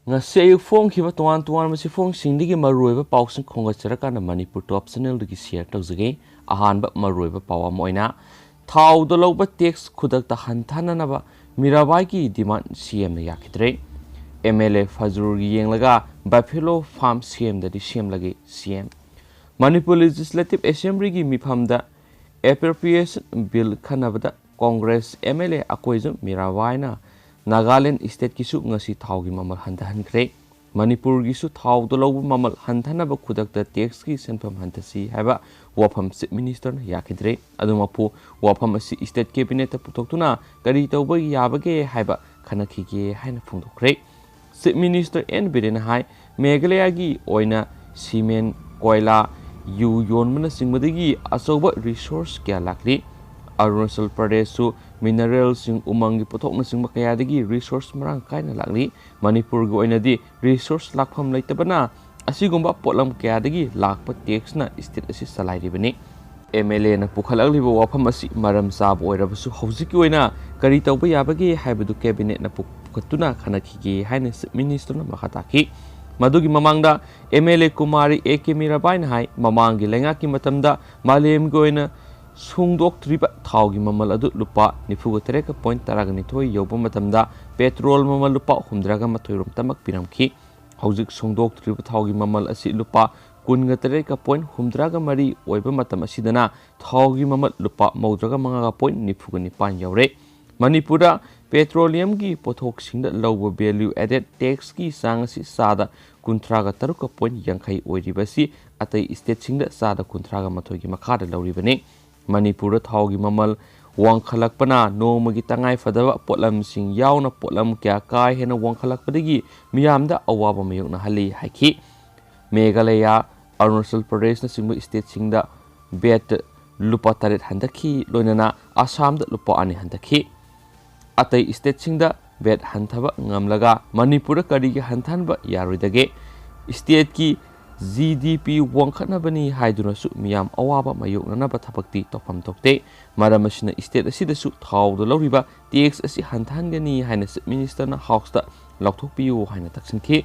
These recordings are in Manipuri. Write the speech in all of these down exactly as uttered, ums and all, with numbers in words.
ꯉꯁꯤ ꯑꯌꯨꯛ ꯐꯣꯡꯈꯤꯕ ꯇꯣꯉꯥꯟ ꯇꯣꯉꯥꯟꯕ ꯆꯦꯐꯣꯡꯁꯤꯡꯗꯒꯤ ꯃꯔꯨꯑꯣꯏꯕ ꯄꯥꯎꯁꯤꯡ ꯈꯣꯝꯒꯠꯆꯔꯀꯥꯟꯗ ꯃꯅꯤꯄꯨꯔ ꯇꯣꯞ ꯆꯦꯅꯦꯜꯗꯒꯤ ꯁꯤꯌꯔ ꯇꯧꯖꯒꯦ꯫ ꯑꯍꯥꯟꯕ ꯃꯔꯨꯑꯣꯏꯕ ꯄꯥꯎ ꯑꯃ ꯑꯣꯏꯅ, ꯊꯥꯎꯗ ꯂꯧꯕ ꯇꯦꯛꯁ ꯈꯨꯗꯛꯇ ꯍꯟꯊꯅꯅꯕ ꯃꯤꯔꯥꯕꯥꯏꯒꯤ ꯗꯤꯃꯥꯟ ꯁꯤ ꯑꯦꯝꯅ ꯌꯥꯈꯤꯗ꯭ꯔꯦ꯫ ꯑꯦꯝ ꯑꯦꯜ ꯑꯦ ꯐꯖꯨꯔꯒꯤ ꯌꯦꯡꯂꯒ ꯕꯐꯦꯂꯣ ꯐꯥꯔꯝ ꯁꯤ ꯑꯦꯝꯗꯗꯤ ꯁꯦꯝꯂꯒꯦ ꯁꯤ ꯑꯦꯝ꯫ ꯃꯅꯤꯄꯨꯔ ꯂꯦꯖꯤꯁꯂꯦꯇꯤꯚ ꯑꯦꯁꯦꯝꯕ꯭ꯂꯤꯒꯤ ꯃꯤꯐꯝꯗ ꯑꯦꯄ꯭ꯔꯣꯄ꯭ꯔꯤꯌꯦꯁꯟ ꯕꯤꯜ ꯈꯟꯅꯕꯗ Congress M L A Akoijam ꯃꯤꯔꯥꯕꯥꯏꯅ ꯅꯥꯒꯥꯂꯦꯟ ꯁ꯭ꯇꯦꯠꯀꯤꯁꯨ ꯉꯁꯤ ꯊꯥꯎꯒꯤ ꯃꯃꯜ ꯍꯟꯊꯍꯟꯈ꯭ꯔꯦ꯫ ꯃꯅꯤꯄꯨꯔꯒꯤꯁꯨ ꯊꯥꯎꯗ ꯂꯧꯕ ꯃꯃꯜ ꯍꯟꯊꯅꯕ ꯈꯨꯗꯛꯇ ꯇꯦꯛꯁꯀꯤ ꯁꯦꯟꯐꯝ ꯍꯟꯊꯁꯤ ꯍꯥꯏꯕ ꯋꯥꯐꯝ ꯆꯤꯐ ꯃꯤꯅꯤꯁꯇꯔꯅ ꯌꯥꯈꯤꯗ꯭ꯔꯦ꯫ ꯑꯗꯨꯃꯛꯄꯨ ꯋꯥꯐꯝ ꯑꯁꯤ ꯁ꯭ꯇꯦꯠ ꯀꯦꯕꯤꯅꯦꯠꯇ ꯄꯨꯊꯣꯛꯇꯨꯅ ꯀꯔꯤ ꯇꯧꯕ ꯌꯥꯕꯒꯦ ꯍꯥꯏꯕ ꯈꯟꯅꯈꯤꯒꯦ ꯍꯥꯏꯅ ꯐꯣꯡꯗꯣꯛꯈ꯭ꯔꯦ꯫ ꯆꯤꯐ ꯃꯤꯅꯤꯁꯇꯔ ꯑꯦꯟ ꯕꯤꯔꯦꯟꯅ ꯍꯥꯏ, ꯃꯦꯘꯥꯂꯌꯥꯒꯤ ꯑꯣꯏꯅ ꯁꯤꯃꯦꯟ, ꯀꯣꯏꯂꯥ, ꯌꯨ ꯌꯣꯟꯕꯅꯆꯤꯡꯕꯗꯒꯤ ꯑꯆꯧꯕ ꯔꯤꯁꯣꯔꯁ ꯀꯌꯥ ꯂꯥꯛꯂꯤ꯫ ꯑꯔꯨꯅꯥꯆꯜ ꯄ꯭ꯔꯗꯦꯁꯁꯨ ꯃꯤꯅꯔꯦꯜꯁꯤꯡ, ꯎꯃꯪꯒꯤ ꯄꯣꯠꯊꯣꯛꯅꯆꯤꯡꯕ ꯀꯌꯥꯗꯒꯤ ꯔꯤꯁꯣꯔꯁ ꯃꯔꯥꯡ ꯀꯥꯏꯅ ꯂꯥꯛꯂꯤ꯫ ꯃꯅꯤꯄꯨꯔꯒꯤ ꯑꯣꯏꯅꯗꯤ ꯔꯤꯁꯣꯔꯁ ꯂꯥꯛꯐꯝ ꯂꯩꯇꯕꯅ ꯑꯁꯤꯒꯨꯝꯕ ꯄꯣꯠꯂꯝ ꯀꯌꯥꯗꯒꯤ ꯂꯥꯛꯄ ꯇꯦꯛꯁꯅ ꯁ꯭ꯇꯦꯠ ꯑꯁꯤ ꯆꯂꯥꯏꯔꯤꯕꯅꯤ꯫ ꯑꯦꯝ ꯑꯦꯜ ꯑꯦꯅ ꯄꯨꯈꯠꯂꯛꯂꯤꯕ ꯋꯥꯐꯝ ꯑꯁꯤ ꯃꯔꯝ ꯆꯥꯕ ꯑꯣꯏꯔꯕꯁꯨ ꯍꯧꯖꯤꯛꯀꯤ ꯑꯣꯏꯅ ꯀꯔꯤ ꯇꯧꯕ ꯌꯥꯕꯒꯦ ꯍꯥꯏꯕꯗꯨ ꯀꯦꯕꯤꯅꯦꯠꯅ ꯄꯨ-, ꯄꯨꯈꯠꯇꯨꯅ ꯈꯟꯅꯈꯤꯒꯦ ꯍꯥꯏꯅ ꯆꯤꯐ ꯃꯤꯅꯤꯁꯇꯔꯅ ꯃꯈꯥ ꯇꯥꯈꯤ꯫ ꯃꯗꯨꯒꯤ ꯃꯃꯥꯡꯗ M L A Kumari A K ꯃꯤꯔꯥꯕꯥꯏꯅ ꯍꯥꯏ, ꯃꯃꯥꯡꯒꯤ ꯂꯩꯉꯥꯛꯀꯤ ꯃꯇꯝꯗ ꯃꯥꯂꯦꯝꯒꯤ ꯑꯣꯏꯅ ꯁꯨꯡꯗꯣꯛꯇ꯭ꯔꯤꯕ ꯊꯥꯎꯒꯤ ꯃꯃꯜ ꯑꯗꯨ ꯂꯨꯄꯥ ꯅꯤꯐꯨꯒ ꯇꯔꯦꯠꯀ ꯄꯣꯏꯟ ꯇꯔꯥꯅꯤꯊꯣꯏ ꯌꯧꯕ ꯃꯇꯝꯗ ꯄꯦꯇ꯭ꯔꯣꯜ ꯃꯃꯜ ꯂꯨꯄꯥ ꯍꯨꯝꯗ꯭ꯔꯥꯒ ꯃꯥꯊꯣꯏ ꯔꯣꯝꯇꯃꯛ ꯄꯤꯔꯝꯈꯤ꯫ ꯍꯧꯖꯤꯛ ꯁꯨꯡꯗꯣꯛꯇ꯭ꯔꯤꯕ ꯊꯥꯎꯒꯤ ꯃꯃꯜ ꯑꯁꯤ ꯂꯨꯄꯥ ꯀꯨꯟꯒ ꯇꯔꯦꯠꯀ ꯄꯣꯏꯟ ꯍꯨꯝꯗ꯭ꯔꯥꯒ ꯃꯔꯤ ꯑꯣꯏꯕ ꯃꯇꯝ ꯑꯁꯤꯗꯅ ꯊꯥꯎꯒꯤ ꯃꯃꯜ ꯂꯨꯄꯥ ꯃꯧꯗ꯭ꯔꯥꯒ ꯃꯉꯥꯒ ꯄꯣꯏꯟ ꯅꯤꯐꯨꯒ ꯅꯤꯄꯥꯟ ꯌꯧꯔꯦ꯫ ꯃꯅꯤꯄꯨꯔꯗ ꯄꯦꯇ꯭ꯔꯣꯂꯤꯌꯝꯒꯤ ꯄꯣꯠꯊꯣꯛꯁꯤꯡꯗ ꯂꯧꯕ ꯚꯦꯂ꯭ꯌꯨ ꯑꯦꯗꯦꯗ ꯇꯦꯛꯁꯀꯤ ꯆꯥꯡ ꯑꯁꯤ ꯆꯥꯗ ꯀꯨꯟꯊ꯭ꯔꯥꯒ ꯇꯔꯨꯛꯀ ꯄꯣꯏꯟ ꯌꯥꯡꯈꯩ ꯑꯣꯏꯔꯤꯕ ꯑꯁꯤ ꯑꯇꯩ ꯁ꯭ꯇꯦꯠꯁꯤꯡꯗ ꯆꯥꯗ ꯀꯨꯟꯊ꯭ꯔꯥꯒ ꯃꯥꯊꯣꯏꯒꯤ ꯃꯈꯥꯗ ꯂꯧꯔꯤꯕꯅꯤ꯫ ꯃꯅꯤꯄꯨꯔꯗ ꯊꯥꯎꯒꯤ ꯃꯃꯜ ꯋꯥꯡꯈꯠꯂꯛꯄꯅ ꯅꯣꯡꯃꯒꯤ ꯇꯉꯥꯏ ꯐꯗꯕ ꯄꯣꯠꯂꯝꯁꯤꯡ ꯌꯥꯎꯅ ꯄꯣꯠꯂꯝ ꯀꯌꯥ ꯀꯥ ꯍꯦꯟꯅ ꯋꯥꯡꯈꯠꯂꯛꯄꯗꯒꯤ ꯃꯤꯌꯥꯝꯗ ꯑꯋꯥꯕ ꯃꯥꯌꯣꯛꯅꯍꯜꯂꯤ ꯍꯥꯏꯈꯤ꯫ ꯃꯦꯘꯥꯂꯌꯥ, ꯑꯔꯨꯅꯥꯆꯜ ꯄ꯭ꯔꯗꯦꯁꯅꯆꯤꯡꯕ ꯁ꯭ꯇꯦꯠꯁꯤꯡꯗ ꯚꯦꯠ ꯂꯨꯄꯥ ꯇꯔꯦꯠ ꯍꯟꯊꯈꯤ, ꯂꯣꯏꯅꯅ ꯑꯁꯥꯝꯗ ꯂꯨꯄꯥ ꯑꯅꯤ ꯍꯟꯊꯈꯤ꯫ ꯑꯇꯩ ꯁ꯭ꯇꯦꯠꯁꯤꯡꯗ ꯚꯦꯠ ꯍꯟꯊꯕ ꯉꯝꯂꯒ ꯃꯅꯤꯄꯨꯔꯗ ꯀꯔꯤꯒꯤ ꯍꯟꯊꯍꯟꯕ ꯌꯥꯔꯣꯏꯗꯒꯦ? ꯁ꯭ꯇꯦꯠꯀꯤ ꯖꯤ ꯗꯤ ꯄꯤ ꯋꯥꯡꯈꯠꯅꯕꯅꯤ ꯍꯥꯏꯗꯨꯅꯁꯨ ꯃꯤꯌꯥꯝ ꯑꯋꯥꯕ ꯃꯥꯌꯣꯛꯅꯅꯕ ꯊꯕꯛꯇꯤ ꯇꯧꯐꯝ ꯊꯣꯛꯇꯦ꯫ ꯃꯔꯝ ꯑꯁꯤꯅ ꯁ꯭ꯇꯦꯠ ꯑꯁꯤꯗꯁꯨ ꯊꯥꯎꯗ ꯂꯧꯔꯤꯕ ꯇꯦꯛꯁ ꯑꯁꯤ ꯍꯟꯊꯍꯟꯒꯅꯤ ꯍꯥꯏꯅ ꯆꯤꯐ ꯃꯤꯅꯤꯁꯇꯔꯅ ꯍꯥꯎꯁꯇ ꯂꯧꯊꯣꯛꯄꯤꯌꯨ ꯍꯥꯏꯅ ꯇꯛꯁꯤꯟꯈꯤ꯫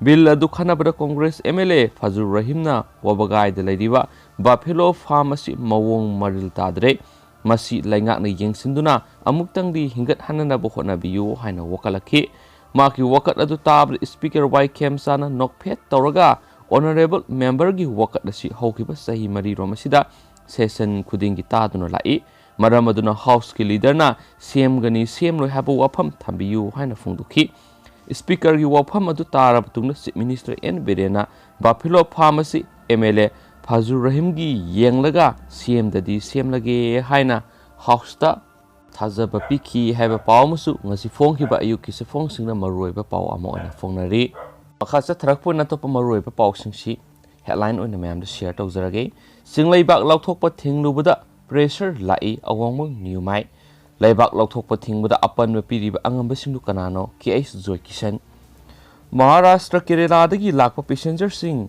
ꯕꯤꯜ ꯑꯗꯨ ꯈꯟꯅꯕꯗ ꯀꯣꯡꯒ꯭ꯔꯦꯁ ꯑꯦꯝ ꯑꯦꯜ ꯑꯦ ꯐꯖꯨꯔ ꯔꯍꯤꯝꯅ ꯋꯥꯕꯒꯥꯏꯗ ꯂꯩꯔꯤꯕ ꯕꯐꯦꯂꯣ ꯐꯥꯔꯝ ꯑꯁꯤ ꯃꯑꯣꯡ ꯃꯔꯤꯜ ꯇꯥꯗ꯭ꯔꯦ, ꯃꯁꯤ ꯂꯩꯉꯥꯛꯅ ꯌꯦꯡꯁꯤꯟꯗꯨꯅ ꯑꯃꯨꯛꯇꯪꯗꯤ ꯍꯤꯡꯒꯠꯍꯟꯅꯅꯕ ꯍꯣꯠꯅꯕꯤꯌꯨ ꯍꯥꯏꯅ ꯋꯥꯀꯠꯂꯛꯈꯤ꯫ ꯃꯍꯥꯛꯀꯤ ꯋꯥꯀꯠ ꯑꯗꯨ ꯇꯥꯕꯗ ꯏꯁꯄꯤꯀꯔ ꯋꯥꯏ ꯈꯦꯝꯆꯥꯅ ꯅꯣꯛꯐꯦꯠ ꯇꯧꯔꯒ ꯑꯣꯅꯔꯦꯕꯜ ꯃꯦꯝꯕꯔꯒꯤ ꯋꯥꯀꯠ ꯑꯁꯤ ꯍꯧꯈꯤꯕ ꯆꯍꯤ ꯃꯔꯤꯔꯣꯝ ꯑꯁꯤꯗ ꯁꯦꯁꯟ ꯈꯨꯗꯤꯡꯒꯤ ꯇꯥꯗꯨꯅ ꯂꯥꯛꯏ꯫ ꯃꯔꯝ ꯑꯗꯨꯅ ꯍꯥꯎꯁꯀꯤ ꯂꯤꯗꯔꯅ ꯁꯦꯝꯒꯅꯤ, ꯁꯦꯝꯂꯣꯏ ꯍꯥꯏꯕ ꯋꯥꯐꯝ ꯊꯝꯕꯤꯌꯨ ꯍꯥꯏꯅ ꯐꯣꯡꯗꯣꯛꯈꯤ꯫ ꯏꯁꯄꯤꯀꯔꯒꯤ ꯋꯥꯐꯝ ꯑꯗꯨ ꯇꯥꯔꯕ ꯃꯇꯨꯡꯗ ꯆꯤꯐ ꯃꯤꯅꯤꯁꯇꯔ ꯑꯦꯟ ꯕꯤꯔꯦꯟꯅ ꯕꯥꯐꯦꯂꯣ ꯐꯥꯔꯝ ꯑꯁꯤ ꯑꯦꯝ ꯑꯦꯜ ꯑꯦ ꯐꯥꯖꯨꯔ ꯔꯍꯤꯝꯒꯤ ꯌꯦꯡꯂꯒ ꯁꯦꯝꯗꯗꯤ ꯁꯦꯝꯂꯒꯦ ꯍꯥꯏꯅ ꯍꯥꯎꯁꯇ ꯊꯥꯖꯕ ꯄꯤꯈꯤ ꯍꯥꯏꯕ ꯄꯥꯎ ꯑꯃꯁꯨ ꯉꯁꯤ ꯐꯣꯡꯈꯤꯕ ꯑꯌꯨꯛꯀꯤ ꯆꯦꯐꯣꯡꯁꯤꯡꯅ ꯃꯔꯨꯑꯣꯏꯕ ꯄꯥꯎ ꯑꯃ ꯑꯣꯏꯅ ꯐꯣꯡꯅꯔꯤ꯫ ꯃꯈꯥ ꯆꯠꯊꯔꯛꯄ ꯑꯣꯏꯅ ꯑꯇꯣꯞꯄ ꯃꯔꯨꯑꯣꯏꯕ ꯄꯥꯎꯁꯤꯡꯁꯤ ꯍꯦꯗꯂꯥꯏꯟ ꯑꯣꯏꯅ ꯃꯌꯥꯝꯗ ꯁꯤꯌꯔ ꯇꯧꯖꯔꯒꯦ꯫ ꯆꯤꯡꯂꯩꯕꯥꯛ ꯂꯧꯊꯣꯛꯄ ꯊꯤꯡꯂꯨꯕꯗ ꯄ꯭ꯔꯦꯁꯔ ꯂꯥꯛꯏ ꯑꯋꯥꯡꯕꯝ ꯅ꯭ꯌꯨꯃꯥꯏ꯫ ꯂꯩꯕꯥꯛ ꯂꯧꯊꯣꯛꯄ ꯊꯤꯡꯕꯗ ꯑꯄꯟꯕ ꯄꯤꯔꯤꯕ ꯑꯉꯝꯕꯁꯤꯡꯗꯨ ꯀꯅꯥꯅꯣ? ꯀꯦ ꯑꯩꯆ ꯖꯣꯏꯀꯤꯁꯟ꯫ ꯃꯍꯥꯔꯥꯁꯇ꯭ꯔ ꯀꯦꯔꯦꯂꯥꯗꯒꯤ ꯂꯥꯛꯄ ꯄꯦꯁꯦꯟꯖꯔꯁꯤꯡ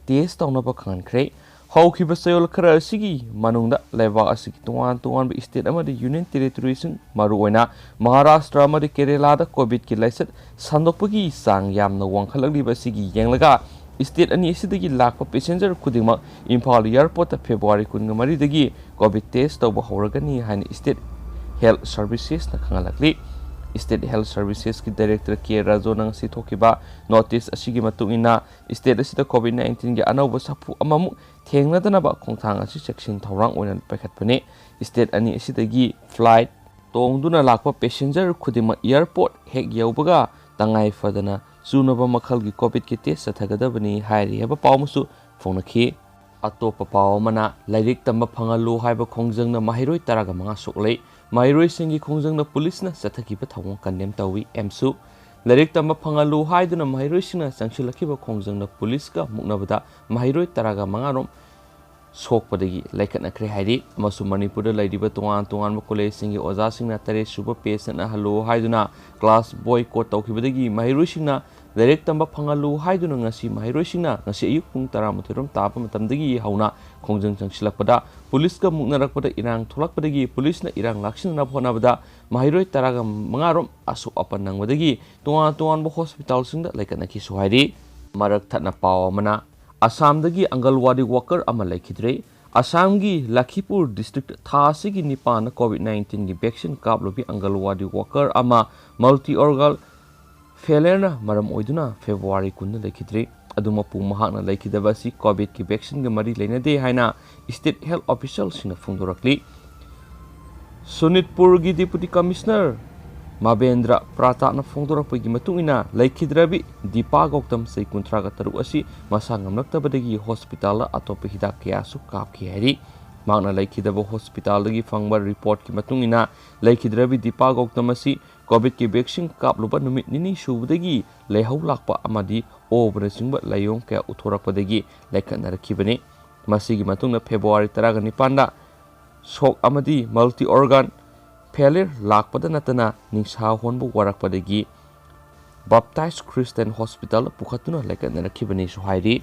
ꯇꯦꯁ ꯇꯧꯅꯕ ꯈꯪꯍꯟꯈ꯭ꯔꯦ꯫ ꯍꯧꯈꯤꯕ ꯆꯌꯣꯜ ꯈꯔ ꯑꯁꯤꯒꯤ ꯃꯅꯨꯡꯗ ꯂꯩꯕꯥꯛ ꯑꯁꯤꯒꯤ ꯇꯣꯉꯥꯟ ꯇꯣꯉꯥꯟꯕ ꯁ꯭ꯇꯦꯠ ꯑꯃꯗꯤ ꯌꯨꯅꯤꯌꯟ ꯇꯦꯔꯤꯇꯣꯔꯤꯁꯤꯡ, ꯃꯔꯨꯑꯣꯏꯅ ꯃꯍꯥꯔꯥꯁꯇ꯭ꯔ ꯑꯃꯗꯤ ꯀꯦꯔꯦꯂꯥꯗ ꯀꯣꯚꯤꯗꯀꯤ ꯂꯥꯏꯆꯠ ꯁꯟꯗꯣꯛꯄꯒꯤ ꯆꯥꯡ ꯌꯥꯝꯅ ꯋꯥꯡꯈꯠꯂꯛꯂꯤꯕ ꯑꯁꯤꯒꯤ ꯌꯦꯡꯂꯒ, ꯁ꯭ꯇꯦꯠ ꯑꯅꯤ ꯑꯁꯤꯗꯒꯤ ꯂꯥꯛꯄ ꯄꯦꯁꯦꯟꯖꯔ ꯈꯨꯗꯤꯡꯃꯛ ꯏꯝꯐꯥꯜ ꯑꯦꯌꯔꯄꯣꯔꯠꯇ ꯐꯦꯕ꯭ꯔꯨꯋꯥꯔꯤ ꯀꯨꯟꯒ ꯃꯔꯤꯗꯒꯤ ꯀꯣꯚꯤꯗ ꯇꯦꯁ ꯇꯧꯕ ꯍꯧꯔꯒꯅꯤ ꯍꯥꯏꯅ ꯁ꯭ꯇꯦꯠ ꯍꯦꯜꯊ ꯁꯔꯚꯤꯁꯦꯁꯅ ꯈꯪꯍꯜꯂꯛꯂꯤ꯫ ꯁ꯭ꯇꯦꯠ ꯍꯦꯜꯊ ꯁꯔꯚꯤꯁꯦꯁꯀꯤ ꯗꯥꯏꯔꯦꯛꯇꯔ ꯀꯦ ꯔꯥꯖꯣꯅ ꯉꯁꯤ ꯊꯣꯛꯈꯤꯕ ꯅꯣꯇꯤꯁ ꯑꯁꯤꯒꯤ ꯃꯇꯨꯡ ꯏꯟꯅ, ꯁ꯭ꯇꯦꯠ ꯑꯁꯤꯗ ꯀꯣꯚꯤꯗ ꯅꯥꯏꯟꯇꯤꯟꯒꯤ ꯑꯅꯧꯕ ꯁꯥꯐꯨ ꯑꯃꯃꯨꯛ ꯊꯦꯡꯅꯗꯅꯕ ꯈꯣꯡꯊꯥꯡ ꯑꯁꯤ ꯆꯦꯛꯁꯤꯟ ꯊꯧꯔꯥꯡ ꯑꯣꯏꯅ ꯄꯥꯏꯈꯠꯄꯅꯤ꯫ ꯁ꯭ꯇꯦꯠ ꯑꯅꯤ ꯑꯁꯤꯗꯒꯤ ꯐ꯭ꯂꯥꯏꯠ ꯇꯣꯡꯗꯨꯅ ꯂꯥꯛꯄ ꯄꯦꯁꯦꯟꯖꯔ ꯈꯨꯗꯤꯡꯃꯛ ꯑꯦꯌꯔꯄꯣꯔꯠ ꯍꯦꯛ ꯌꯧꯕꯒ ꯇꯉꯥꯏ ꯐꯗꯅ ꯆꯨꯅꯕ ꯃꯈꯜꯒꯤ ꯀꯣꯚꯤꯗꯀꯤ ꯇꯦꯁ ꯆꯠꯊꯒꯗꯕꯅꯤ ꯍꯥꯏꯔꯤ ꯍꯥꯏꯕ ꯄꯥꯎ ꯑꯃꯁꯨ ꯐꯣꯡꯅꯈꯤ꯫ ꯑꯇꯣꯞꯄ ꯄꯥꯎ ꯑꯃꯅ, ꯂꯥꯏꯔꯤꯛ ꯇꯝꯕ ꯐꯪꯍꯜꯂꯨ ꯍꯥꯏꯕ ꯈꯣꯡꯖꯪꯅ ꯃꯍꯩꯔꯣꯏ ꯇꯔꯥꯒ ꯃꯉꯥ ꯁꯣꯛꯂꯦ꯫ ꯃꯍꯩꯔꯣꯏꯁꯤꯡꯒꯤ ꯈꯣꯡꯖꯪꯗ ꯄꯨꯂꯤꯁꯅ ꯆꯠꯊꯈꯤꯕ ꯊꯧꯑꯣꯡ ꯀꯟꯗꯦꯝ ꯇꯧꯏ꯫ ꯑꯦꯝꯁꯨ꯫ ꯂꯥꯏꯔꯤꯛ ꯇꯝꯕ ꯐꯪꯍꯜꯂꯨ ꯍꯥꯏꯗꯨꯅ ꯃꯍꯩꯔꯣꯏꯁꯤꯡꯅ ꯆꯪꯁꯤꯜꯂꯛꯈꯤꯕ ꯈꯣꯡꯖꯪꯗ ꯄꯨꯂꯤꯁꯀ ꯃꯨꯛꯅꯕꯗ ꯃꯍꯩꯔꯣꯏ ꯇꯔꯥꯒ ꯃꯉꯥ ꯔꯣꯝ ꯁꯣꯛꯄꯗꯒꯤ ꯂꯩꯈꯠꯅꯈ꯭ꯔꯦ ꯍꯥꯏꯔꯤ꯫ ꯑꯃꯁꯨꯡ ꯃꯅꯤꯄꯨꯔꯗ ꯂꯩꯔꯤꯕ ꯇꯣꯉꯥꯟ ꯇꯣꯉꯥꯟꯕ ꯀꯣꯂꯦꯖꯁꯤꯡꯒꯤ ꯑꯣꯖꯥꯁꯤꯡꯅ ꯇꯔꯦꯠ ꯁꯨꯕ ꯄꯦ ꯆꯠꯅꯍꯜꯂꯨ ꯍꯥꯏꯗꯨꯅ ꯀ꯭ꯂꯥꯁ ꯕꯣꯏꯀꯣꯠ ꯇꯧꯈꯤꯕꯗꯒꯤ ꯃꯍꯩꯔꯣꯏꯁꯤꯡꯅ ꯂꯥꯏꯔꯤꯛ ꯇꯝꯕ ꯐꯪꯍꯜꯂꯨ ꯍꯥꯏꯗꯨꯅ ꯉꯁꯤ ꯃꯍꯩꯔꯣꯏꯁꯤꯡꯅ ꯉꯁꯤ ꯑꯌꯨꯛ ꯄꯨꯡ ꯇꯔꯥꯃꯥꯊꯣꯏ ꯔꯣꯝ ꯇꯥꯕ ꯃꯇꯝꯗꯒꯤ ꯍꯧꯅ ꯈꯣꯡꯖꯪ ꯆꯪꯁꯤꯜꯂꯛꯄꯗ ꯄꯨꯂꯤꯁꯀ ꯃꯨꯛꯅꯔꯛꯄꯗ ꯏꯔꯥꯡ ꯊꯣꯛꯂꯛꯄꯗꯒꯤ ꯄꯨꯂꯤꯁꯅ ꯏꯔꯥꯡ ꯂꯥꯛꯁꯤꯟꯅꯅꯕ ꯍꯣꯠꯅꯕꯗ ꯃꯍꯩꯔꯣꯏ ꯇꯔꯥꯒ ꯃꯉꯥ ꯔꯣꯝ ꯑꯁꯣꯛ ꯑꯄꯟ ꯅꯪꯕꯗꯒꯤ ꯇꯣꯉꯥꯟ ꯇꯣꯉꯥꯟꯕ ꯍꯣꯁꯄꯤꯇꯥꯜꯁꯤꯡꯗ ꯂꯩꯈꯠꯅꯈꯤꯁꯨ ꯍꯥꯏꯔꯤ꯫ ꯃꯔꯛ ꯊꯠꯅ ꯄꯥꯎ ꯑꯃꯅ, ꯑꯁꯥꯝꯗꯒꯤ ꯑꯪꯒꯜꯋꯥꯗꯤ ꯋꯥꯀꯔ ꯑꯃ ꯂꯩꯈꯤꯗ꯭ꯔꯦ꯫ ꯑꯁꯥꯝꯒꯤ ꯂꯈꯤꯄꯨꯔ ꯗꯤꯁꯇ꯭ꯔꯤꯛꯇ ꯊꯥ ꯑꯁꯤꯒꯤ ꯅꯤꯄꯥꯟꯗ ꯀꯣꯚꯤꯗ ꯅꯥꯏꯟꯇꯤꯟꯒꯤ ꯚꯦꯛꯁꯤꯟ ꯀꯥꯞꯂꯨꯕꯤ ꯑꯪꯒꯜꯋꯥꯗꯤ ꯋꯥꯀꯔ ꯑꯃ ꯃꯜꯇꯤ ꯑꯣꯔꯒꯥꯟ ꯐꯦꯂꯔꯅ ꯃꯔꯝ ꯑꯣꯏꯗꯨꯅ ꯐꯦꯕ꯭ꯔꯨꯋꯥꯔꯤ ꯀꯨꯟꯗ ꯂꯩꯈꯤꯗ꯭ꯔꯦ꯫ ꯑꯗꯨꯃꯛꯄꯨ ꯃꯍꯥꯛꯅ ꯂꯩꯈꯤꯗꯕ ꯑꯁꯤ ꯀꯣꯚꯤꯗꯀꯤ ꯚꯦꯛꯁꯤꯟꯒ ꯃꯔꯤ ꯂꯩꯅꯗꯦ ꯍꯥꯏꯅ ꯁ꯭ꯇꯦꯠ ꯍꯦꯜꯊ ꯑꯣꯐꯤꯁꯤꯌꯦꯜꯁꯤꯡꯅ ꯐꯣꯡꯗꯣꯔꯛꯂꯤ꯫ ꯁꯣꯅꯤꯠꯄꯨꯔꯒꯤ ꯗꯤꯄꯨꯇꯤ ꯀꯃꯤꯁꯅꯔ ꯃꯥꯕꯦꯟꯗ꯭ꯔ ꯄ꯭ꯔꯥꯇꯥꯞꯅ ꯐꯣꯡꯗꯣꯔꯛꯄꯒꯤ ꯃꯇꯨꯡ ꯏꯟꯅ, ꯂꯩꯈꯤꯗ꯭ꯔꯕꯤ ꯗꯤꯄꯥ ꯒꯧꯇꯝ, ꯆꯍꯤ ꯀꯨꯟꯊ꯭ꯔꯥꯒ ꯇꯔꯨꯛ ꯑꯁꯤ ꯃꯁꯥ ꯉꯝꯂꯛꯇꯕꯗꯒꯤ ꯍꯣꯁꯄꯤꯇꯥꯜꯗ ꯑꯇꯣꯞꯄ ꯍꯤꯗꯥꯛ ꯀꯌꯥꯁꯨ ꯀꯥꯞꯈꯤ ꯍꯥꯏꯔꯤ꯫ ꯃꯍꯥꯛꯅ ꯂꯩꯈꯤꯗꯕ ꯍꯣꯁꯄꯤꯇꯥꯜꯗꯒꯤ ꯐꯪꯕ ꯔꯤꯄꯣꯔꯠꯀꯤ ꯃꯇꯨꯡ ꯏꯟꯅ, ꯂꯩꯈꯤꯗ꯭ꯔꯕꯤ ꯗꯤꯄꯥ ꯒꯧꯇꯝ ꯑꯁꯤ ꯀꯣꯚꯤꯗꯀꯤ ꯚꯦꯛꯁꯤꯟ ꯀꯥꯞꯂꯨꯕ ꯅꯨꯃꯤꯠ ꯅꯤꯅꯤ ꯁꯨꯕꯗꯒꯤ ꯂꯩꯍꯧ ꯂꯥꯛꯄ ꯑꯃꯗꯤ ꯑꯣꯕꯅꯆꯤꯡꯕ ꯂꯥꯏꯑꯣꯡ ꯀꯌꯥ ꯎꯠꯊꯣꯔꯛꯄꯗꯒꯤ ꯂꯩꯈꯠꯅꯔꯛꯈꯤꯕꯅꯤ꯫ ꯃꯁꯤꯒꯤ ꯃꯇꯨꯡꯗ ꯐꯦꯕ꯭ꯔꯨꯋꯥꯔꯤ ꯇꯔꯥꯒ ꯅꯤꯄꯥꯟꯗ ꯁꯣꯛ ꯑꯃꯗꯤ ꯃꯜꯇꯤ ꯑꯣꯔꯒꯥꯟ ꯐꯦꯂꯤꯌꯔ ꯂꯥꯛꯄꯗ ꯅꯠꯇꯅ ꯅꯤꯡꯁꯥ ꯍꯣꯟꯕ ꯋꯥꯔꯛꯄꯗꯒꯤ ꯕꯞꯇꯥꯏꯁ ꯈ꯭ꯔꯤꯁꯇꯤꯌꯥꯟ ꯍꯣꯁꯄꯤꯇꯥꯜꯗ ꯄꯨꯈꯠꯇꯨꯅ ꯂꯩꯈꯠꯅꯔꯛꯈꯤꯕꯅꯤꯁꯨ ꯍꯥꯏꯔꯤ꯫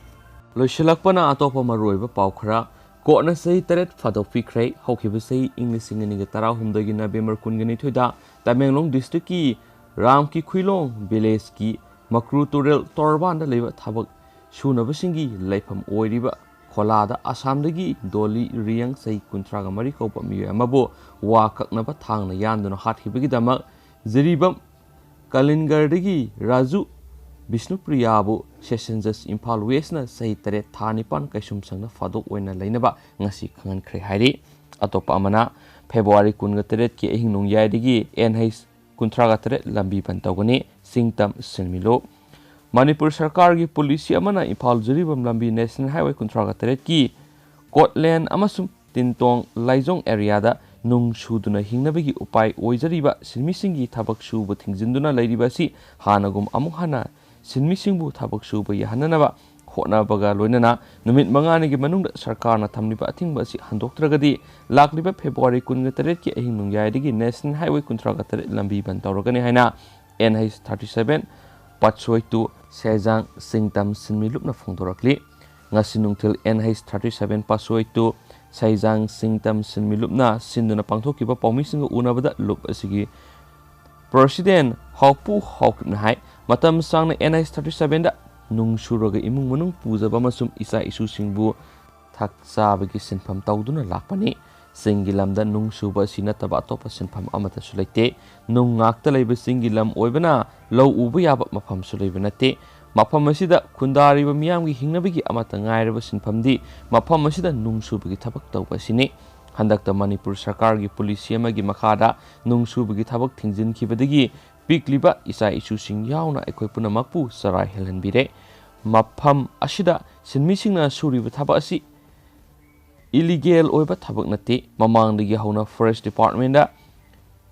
ꯂꯣꯏꯁꯤꯜꯂꯛꯄꯅ ꯑꯇꯣꯞꯄ ꯃꯔꯨꯑꯣꯏꯕ ꯄꯥꯎ ꯈꯔ꯫ ꯀꯣꯔꯠꯅ ꯆꯍꯤ ꯇꯔꯦꯠ ꯐꯥꯗꯣꯛꯄꯤꯈ꯭ꯔꯦ꯫ ꯍꯧꯈꯤꯕ ꯆꯍꯤ ꯏꯪ ꯂꯤꯁꯤꯡ ꯑꯅꯤꯒ ꯇꯔꯥꯍꯨꯝꯗꯣꯏꯒꯤ ꯅꯕꯦꯝꯕꯔ ꯀꯨꯟꯒ ꯅꯤꯊꯣꯏꯗ ꯇꯃꯦꯡꯂꯣꯡ ꯗꯤꯁꯇ꯭ꯔꯤꯛꯀꯤ ꯔꯥꯝꯀꯤ ꯈꯨꯏꯂꯣꯡ ꯚꯤꯂꯦꯖꯀꯤ ꯃꯀ꯭ꯔꯨ ꯇꯨꯔꯦꯜ ꯇꯣꯔꯕꯥꯟꯗ ꯂꯩꯕ ꯊꯕꯛ ꯁꯨꯅꯕꯁꯤꯡꯒꯤ ꯂꯩꯐꯝ ꯑꯣꯏꯔꯤꯕ ꯈꯣꯂꯥꯗ ꯑꯁꯥꯝꯗꯒꯤ ꯗꯣꯂꯤ ꯔꯤꯌꯪ, ꯆꯍꯤ ꯀꯨꯟꯊ꯭ꯔꯥꯒ ꯃꯔꯤ ꯀꯧꯕ ꯃꯤꯑꯣꯏ ꯑꯃꯕꯨ ꯋꯥ ꯀꯛꯅꯕ ꯊꯥꯡꯅ ꯌꯥꯟꯗꯨꯅ ꯍꯥꯠꯈꯤꯕꯒꯤꯗꯃꯛ ꯖꯤꯔꯤꯕꯥꯝ ꯀꯂꯤꯡꯒꯔꯗꯒꯤ ꯔꯥꯖꯨ ꯕꯤꯁꯅꯨꯄ꯭ꯔꯤꯌꯥꯕꯨ ꯁꯦꯁꯟ ꯖꯖ ꯏꯝꯐꯥꯜ ꯋꯦꯁꯅ ꯆꯍꯤ ꯇꯔꯦꯠ ꯊꯥ ꯅꯤꯄꯥꯟ ꯀꯩꯁꯨꯝꯁꯪꯗ ꯐꯥꯗꯣꯛ ꯑꯣꯏꯅ ꯂꯩꯅꯕ ꯉꯁꯤ ꯈꯪꯍꯟꯈ꯭ꯔꯦ ꯍꯥꯏꯔꯤ꯫ ꯑꯇꯣꯞꯄ ꯑꯃꯅ, ꯐꯦꯕ꯭ꯔꯨꯋꯥꯔꯤ ꯀꯨꯟꯒ ꯇꯔꯦꯠꯀꯤ ꯑꯍꯤꯡ ꯅꯣꯡꯌꯥꯏꯗꯒꯤ ꯑꯦꯟ ꯍꯩꯆ ꯀꯨꯟꯊ꯭ꯔꯥꯒ ꯇꯔꯦꯠ ꯂꯝꯕꯤ ꯕꯟ ꯇꯧꯒꯅꯤ꯫ ꯁꯤꯡ ꯇꯝ ꯁꯤꯟꯃꯤꯂꯨ꯫ ꯃꯅꯤꯄꯨꯔ ꯁꯔꯀꯥꯔꯒꯤ ꯄꯣꯂꯤꯁꯤ ꯑꯃꯅ ꯏꯝꯐꯥꯜ ꯖꯤꯔꯤꯕꯥꯝ ꯂꯝꯕꯤ ꯅꯦꯁꯅꯦꯜ ꯍꯥꯏꯋꯦ ꯀꯨꯟꯊ꯭ꯔꯥꯒ ꯇꯔꯦꯠꯀꯤ ꯀꯣꯠꯂꯦꯟ ꯑꯃꯁꯨꯡ ꯇꯤꯟꯇꯣꯡ ꯂꯥꯏꯖꯣꯡ ꯑꯦꯔꯤꯌꯥꯗ ꯅꯨꯡ ꯁꯨꯗꯨꯅ ꯍꯤꯡꯅꯕꯒꯤ ꯎꯄꯥꯏ ꯑꯣꯏꯖꯔꯤꯕ ꯁꯤꯟꯃꯤꯁꯤꯡꯒꯤ ꯊꯕꯛ ꯁꯨꯕ ꯊꯤꯡꯖꯤꯟꯗꯨꯅ ꯂꯩꯔꯤꯕ ꯑꯁꯤ ꯍꯥꯟꯅꯒꯨꯝ ꯑꯃꯨꯛ ꯍꯟꯅ ꯁꯤꯟꯃꯤꯁꯤꯡꯕꯨ ꯊꯕꯛ ꯁꯨꯕ ꯌꯥꯍꯟꯅꯅꯕ ꯍꯣꯠꯅꯕꯒ ꯂꯣꯏꯅꯅ ꯅꯨꯃꯤꯠ ꯃꯉꯥꯅꯤꯒꯤ ꯃꯅꯨꯡꯗ ꯁꯔꯀꯥꯔꯅ ꯊꯝꯂꯤꯕ ꯑꯊꯤꯡꯕ ꯑꯁꯤ ꯍꯟꯗꯣꯛꯇ꯭ꯔꯒꯗꯤ ꯂꯥꯛꯂꯤꯕ ꯐꯦꯕ꯭ꯔꯨꯋꯥꯔꯤ ꯀꯨꯟꯒ ꯇꯔꯦꯠꯀꯤ ꯑꯍꯤꯡ ꯅꯣꯡꯌꯥꯏꯗꯒꯤ ꯅꯦꯁꯅꯦꯜ ꯍꯥꯏꯋꯦ ꯀꯨꯟꯊ꯭ꯔꯥꯒ ꯇꯔꯦꯠ ꯂꯝꯕꯤ ꯕꯟ ꯇꯧꯔꯒꯅꯤ ꯍꯥꯏꯅ N H thirty seven Patsoi two ꯁꯦꯖꯥꯡ ꯁꯤꯡꯇꯝ ꯁꯤꯟꯃꯤꯂꯨꯞꯅ ꯐꯣꯡꯗꯣꯔꯛꯂꯤ꯫ ꯉꯁꯤ ꯅꯨꯡꯊꯤꯜ N H thirty seven ꯄꯥꯠꯁꯣꯏ ꯇꯨ ꯁꯩꯖꯥꯡ ꯁꯤꯡꯇꯝ ꯁꯤꯟꯃꯤꯂꯨꯞꯅ ꯁꯤꯟꯗꯨꯅ ꯄꯥꯡꯊꯣꯛꯈꯤꯕ ꯄꯥꯎꯃꯤꯁꯤꯡꯒ ꯎꯅꯕꯗ ꯂꯨꯞ ꯑꯁꯤꯒꯤ ꯄ꯭ꯔꯁꯤꯗꯦꯟ ꯍꯥꯎꯄꯨ ꯍꯥꯎꯀꯤꯞꯅ ꯍꯥꯏ, ꯃꯇꯝ ꯁꯥꯡꯅ N H thirty seven ꯗ ꯅꯨꯡ ꯁꯨꯔꯒ ꯏꯃꯨꯡ ꯃꯅꯨꯡ ꯄꯨꯖꯕ ꯑꯃꯁꯨꯡ ꯏꯆꯥ ꯏꯁꯨꯁꯤꯡꯕꯨ ꯊꯛ ꯆꯥꯕꯒꯤ ꯁꯤꯟꯐꯝ ꯇꯧꯗꯨꯅ ꯂꯥꯛꯄꯅꯤ꯫ ꯆꯤꯡꯒꯤ ꯂꯝꯗ ꯅꯨꯡ ꯁꯨꯕ ꯑꯁꯤ ꯅꯠꯇꯕ ꯑꯇꯣꯞꯄ ꯁꯤꯟꯐꯝ ꯑꯃꯠꯇꯁꯨ ꯂꯩꯇꯦ꯫ ꯅꯨꯡ ꯉꯥꯛꯇ ꯂꯩꯕ ꯆꯤꯡꯒꯤ ꯂꯝ ꯑꯣꯏꯕꯅ ꯂꯧ ꯎꯕ ꯌꯥꯕ ꯃꯐꯝꯁꯨ ꯂꯩꯕ ꯅꯠꯇꯦ꯫ ꯃꯐꯝ ꯑꯁꯤꯗ ꯈꯨꯟꯗꯥꯔꯤꯕ ꯃꯤꯌꯥꯝꯒꯤ ꯍꯤꯡꯅꯕꯒꯤ ꯑꯃꯠꯇ ꯉꯥꯏꯔꯕ ꯁꯤꯟꯐꯝꯗꯤ ꯃꯐꯝ ꯑꯁꯤꯗ ꯅꯨꯡ ꯁꯨꯕꯒꯤ ꯊꯕꯛ ꯇꯧꯕ ꯑꯁꯤꯅꯤ꯫ ꯍꯟꯗꯛꯇ ꯃꯅꯤꯄꯨꯔ ꯁꯔꯀꯥꯔꯒꯤ ꯄꯣꯂꯤꯁꯤ ꯑꯃꯒꯤ ꯃꯈꯥꯗ ꯅꯨꯡ ꯁꯨꯕꯒꯤ ꯊꯕꯛ ꯊꯤꯡꯖꯤꯟꯈꯤꯕꯗꯒꯤ ꯄꯤꯛꯂꯤꯕ ꯏꯆꯥ ꯏꯁꯨꯁꯤꯡ ꯌꯥꯎꯅ ꯑꯩꯈꯣꯏ ꯄꯨꯝꯅꯃꯛꯄꯨ ꯆꯔꯥ ꯍꯦꯜꯍꯟꯕꯤꯔꯦ꯫ ꯃꯐꯝ ꯑꯁꯤꯗ ꯁꯤꯟꯃꯤꯁꯤꯡꯅ ꯁꯨꯔꯤꯕ ꯊꯕꯛ ꯑꯁꯤ ꯏꯂꯤꯒꯦꯜ ꯑꯣꯏꯕ ꯊꯕꯛ ꯅꯠꯇꯦ꯫ ꯃꯃꯥꯡꯗꯒꯤ ꯍꯧꯅ ꯐꯣꯔꯦꯁ ꯗꯤꯄꯥꯔꯠꯃꯦꯟꯗ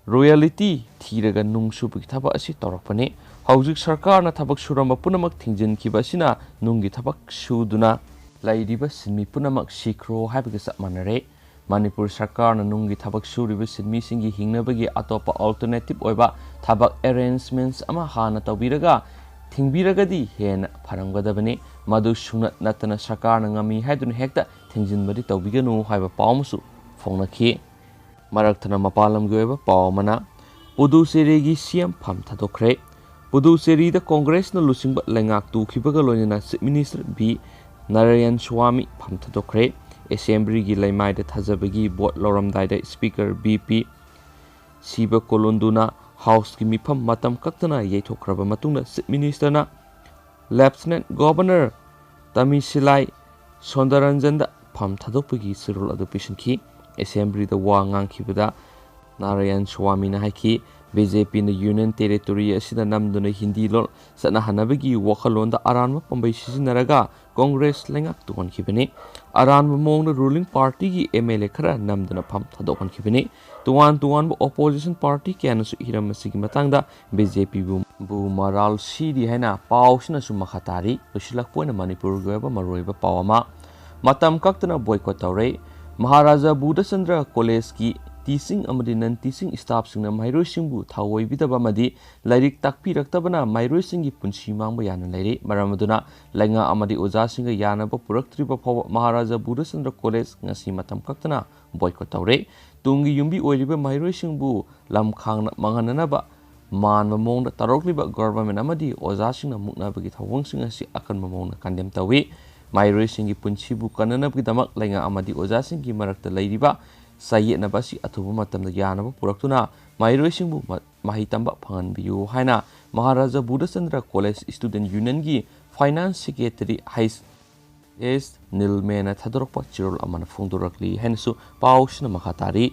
ꯔꯣꯌꯦꯂꯤꯇꯤ ꯊꯤꯔꯒ ꯅꯨꯡ ꯁꯨꯕꯒꯤ ꯊꯕꯛ ꯑꯁꯤ ꯇꯧꯔꯛꯄꯅꯤ꯫ ꯍꯧꯖꯤꯛ ꯁꯔꯀꯥꯔꯅ ꯊꯕꯛ ꯁꯨꯔꯝꯕ ꯄꯨꯝꯅꯃꯛ ꯊꯤꯡꯖꯤꯟꯈꯤꯕ ꯑꯁꯤꯅ ꯅꯨꯡꯒꯤ ꯊꯕꯛ ꯁꯨꯗꯨꯅ ꯂꯩꯔꯤꯕ ꯁꯤꯟꯃꯤ ꯄꯨꯝꯅꯃꯛ ꯁꯤꯈ꯭ꯔꯣ ꯍꯥꯏꯕꯒ ꯆꯞ ꯃꯥꯟꯅꯔꯦ꯫ ꯃꯅꯤꯄꯨꯔ ꯁꯔꯀꯥꯔꯅ ꯅꯨꯡꯒꯤ ꯊꯕꯛ ꯁꯨꯔꯤꯕ ꯁꯤꯟꯃꯤꯁꯤꯡꯒꯤ ꯍꯤꯡꯅꯕꯒꯤ ꯑꯇꯣꯞꯄ ꯑꯜꯇꯔꯅꯦꯇꯤꯚ ꯑꯣꯏꯕ ꯊꯕꯛ ꯑꯦꯔꯦꯟꯖꯃꯦꯟꯠꯁ ꯑꯃ ꯍꯥꯟꯅ ꯇꯧꯕꯤꯔꯒ ꯊꯤꯡꯕꯤꯔꯒꯗꯤ ꯍꯦꯟꯅ ꯐꯔꯝꯒꯗꯕꯅꯤ꯫ ꯃꯗꯨ ꯁꯨꯡꯅꯠ ꯅꯠꯇꯅ ꯁꯔꯀꯥꯔꯅ ꯉꯝꯃꯤ ꯍꯥꯏꯗꯨꯅ ꯍꯦꯛꯇ ꯊꯤꯡꯖꯤꯟꯕꯗꯤ ꯇꯧꯕꯤꯒꯅꯨ ꯍꯥꯏꯕ ꯄꯥꯎ ꯑꯃꯁꯨ ꯐꯣꯡꯅꯈꯤ꯫ ꯃꯔꯛ ꯊꯠꯅ ꯃꯄꯥꯟ ꯂꯝꯒꯤ ꯑꯣꯏꯕ ꯄꯥꯎ ꯑꯃꯅ, ꯄꯨꯗꯨꯆꯦꯔꯤꯒꯤ C M ꯐꯝ ꯊꯥꯗꯣꯛꯈ꯭ꯔꯦ꯫ ꯄꯨꯗꯨꯆꯦꯔꯤꯗ ꯀꯣꯡꯒ꯭ꯔꯦꯁꯅ ꯂꯨꯆꯤꯡꯕ ꯂꯩꯉꯥꯛ ꯇꯨꯈꯤꯕꯒ ꯂꯣꯏꯅꯅ chief minister V Narayan swami ꯐꯝ ꯊꯥꯗꯣꯛꯈ꯭ꯔꯦ꯫ ꯑꯦꯁꯦꯝꯕ꯭ꯂꯤꯒꯤ ꯂꯩꯃꯥꯏꯗ ꯊꯥꯖꯕꯒꯤ ꯚꯣꯠ ꯂꯧꯔꯝꯗꯥꯏꯗ ꯁ꯭ꯄꯤꯀꯔ ꯚꯤ ꯄꯤ ꯁꯤꯕ ꯀꯣꯂꯨꯟꯗꯨꯅ ꯍꯥꯎꯁꯀꯤ ꯃꯤꯐꯝ ꯃꯇꯝ ꯀꯛꯇꯅ ꯌꯩꯊꯣꯛꯈ꯭ꯔꯕ ꯃꯇꯨꯡꯗ ꯆꯤꯐ ꯃꯤꯅꯤꯁꯇꯔꯅ ꯂꯦꯐꯇꯤꯅꯦꯟꯠ ꯒꯣꯚꯔꯅꯔ ꯇꯃꯤꯁꯤꯂꯥꯏ ꯁꯣꯟꯗꯔꯟꯖꯟꯗ ꯐꯝ ꯊꯥꯗꯣꯛꯄꯒꯤ ꯆꯦꯔꯣꯜ ꯑꯗꯨ ꯄꯤꯁꯤꯟꯈꯤ꯫ ꯑꯦꯁꯦꯝꯕ꯭ꯂꯤꯗ ꯋꯥ ꯉꯥꯡꯈꯤꯕꯗ ꯅꯥꯔꯥꯌꯟ ꯁ꯭ꯋꯥꯃꯤꯅ ꯍꯥꯏꯈꯤ, ꯕꯤ ꯖꯦ ꯄꯤꯅ ꯌꯨꯅꯤꯌꯟ ꯇꯦꯔꯤꯇꯣꯔꯤ ꯑꯁꯤꯗ ꯅꯝꯗꯨꯅ ꯍꯤꯟꯗꯤ ꯂꯣꯟ ꯆꯠꯅꯍꯟꯅꯕꯒꯤ ꯋꯥꯈꯜꯂꯣꯟꯗ ꯑꯔꯥꯟꯕ ꯄꯥꯝꯕꯩ ꯁꯤꯖꯤꯟꯅꯔꯒ ꯀꯣꯡꯒ꯭ꯔꯦꯁ ꯂꯩꯉꯥꯛ ꯇꯨꯍꯟꯈꯤꯕꯅꯤ꯫ ꯑꯔꯥꯟꯕ ꯃꯑꯣꯡꯗ ꯔꯨꯂꯤꯡ ꯄꯥꯔꯇꯤꯒꯤ ꯑꯦꯝ ꯑꯦꯜ ꯑꯦ ꯈꯔ ꯅꯝꯗꯨꯅ ꯐꯝ ꯊꯥꯗꯣꯛꯍꯟꯈꯤꯕꯅꯤ꯫ ꯇꯣꯉꯥꯟ ꯇꯣꯉꯥꯟꯕ ꯑꯣꯄꯣꯖꯤꯁꯟ ꯄꯥꯔꯇꯤ ꯀꯌꯥꯅꯁꯨ ꯍꯤꯔꯝ ꯑꯁꯤꯒꯤ ꯃꯇꯥꯡꯗ ꯕꯤ ꯖꯦ ꯄꯤꯕꯨ ꯕꯨ ꯃꯔꯥꯜ ꯁꯤꯔꯤ ꯍꯥꯏꯅ ꯄꯥꯎꯁꯤꯅꯁꯨ ꯃꯈꯥ ꯇꯥꯔꯤ꯫ ꯂꯣꯏꯁꯤꯜꯂꯛꯄ ꯑꯣꯏꯅ ꯃꯅꯤꯄꯨꯔꯒꯤ ꯑꯣꯏꯕ ꯃꯔꯨꯑꯣꯏꯕ ꯄꯥꯎ ꯑꯃ, ꯃꯇꯝ ꯀꯛꯇꯅ ꯕꯣꯏꯀꯣꯠ ꯇꯧꯔꯦ꯫ ꯃꯍꯥꯔꯥꯖꯥ ꯕꯨꯙꯆꯟꯗ꯭ꯔ ꯀꯣꯂꯦꯖꯀꯤ ꯇꯤꯆꯤꯡ ꯑꯃꯗꯤ ꯅꯟ ꯇꯤꯆꯤꯡ ꯁ꯭ꯇꯥꯐꯁꯤꯡꯅ ꯃꯍꯩꯔꯣꯏꯁꯤꯡꯕꯨ ꯊꯑꯣꯏꯕꯤꯗꯕ ꯑꯃꯗꯤ ꯂꯥꯏꯔꯤꯛ ꯇꯥꯛꯄꯤꯔꯛꯇꯕꯅ ꯃꯍꯩꯔꯣꯏꯁꯤꯡꯒꯤ ꯄꯨꯟꯁꯤ ꯃꯥꯡꯕ ꯌꯥꯅ ꯂꯩꯔꯦ꯫ ꯃꯔꯝ ꯑꯗꯨꯅ ꯂꯩꯉꯥꯛ ꯑꯃꯗꯤ ꯑꯣꯖꯥꯁꯤꯡꯒ ꯌꯥꯅꯕ ꯄꯨꯔꯛꯇ꯭ꯔꯤꯕ ꯐꯥꯎꯕ ꯃꯍꯥꯔꯥꯖꯥ ꯕꯨꯙꯆꯟꯗ꯭ꯔ ꯀꯣꯂꯦꯖ ꯉꯁꯤ ꯃꯇꯝ ꯀꯛꯇꯅ ꯕꯣꯏꯀꯣꯠ ꯇꯧꯔꯦ꯫ ꯇꯨꯡꯒꯤ ꯌꯨꯝꯕꯤ ꯑꯣꯏꯔꯤꯕ ꯃꯍꯩꯔꯣꯏꯁꯤꯡꯕꯨ ꯂꯝꯈꯥꯡꯅ ꯃꯥꯡꯍꯟꯅꯅꯕ ꯃꯥꯟꯕ ꯃꯑꯣꯡꯗ ꯇꯧꯔꯛꯂꯤꯕ ꯒꯣꯚꯔꯟꯃꯦꯟꯠ ꯑꯃꯗꯤ ꯑꯣꯖꯥꯁꯤꯡꯅ ꯃꯨꯛꯅꯕꯒꯤ ꯊꯧꯑꯣꯡꯁꯤꯡ ꯑꯁꯤ ꯑꯀꯟꯕ ꯃꯑꯣꯡꯗ ꯀꯟꯗꯦꯝ ꯇꯧꯏ꯫ ꯃꯍꯩꯔꯣꯏꯁꯤꯡꯒꯤ ꯄꯨꯟꯁꯤꯕꯨ ꯀꯟꯅꯅꯕꯒꯤꯗꯃꯛ ꯂꯩꯉꯥꯛ ꯑꯃꯗꯤ ꯑꯣꯖꯥꯁꯤꯡꯒꯤ ꯃꯔꯛꯇ ꯂꯩꯔꯤꯕ ꯆꯌꯦꯠꯅꯕ ꯑꯁꯤ ꯑꯊꯨꯕ ꯃꯇꯝꯗ ꯌꯥꯅꯕ ꯄꯨꯔꯛꯇꯨꯅ ꯃꯍꯩꯔꯣꯏꯁꯤꯡꯕꯨ ꯃ-, ꯃꯍꯩ ꯇꯝꯕ ꯐꯪꯍꯟꯕꯤꯌꯨ ꯍꯥꯏꯅ ꯃꯍꯥꯔꯥꯖꯥ ꯕꯨꯙꯆꯟꯗ꯭ꯔ ꯀꯣꯂꯦꯖ ꯁ꯭ꯇꯨꯗꯦꯟꯠ ꯌꯨꯅꯤꯌꯟꯒꯤ ꯐꯥꯏꯅꯥꯟꯁ ꯁꯦꯀ꯭ꯔꯦꯇꯔꯤ ꯍꯩꯆ ꯑꯦꯁ ꯅꯤꯜꯃꯦꯅ ꯊꯥꯗꯣꯔꯛꯄ ꯆꯦꯔꯣꯜ ꯑꯃꯅ ꯐꯣꯡꯗꯣꯔꯛꯂꯤ ꯍꯥꯏꯅꯁꯨ ꯄꯥꯎꯁꯤꯅ ꯃꯈꯥ ꯇꯥꯔꯤ꯫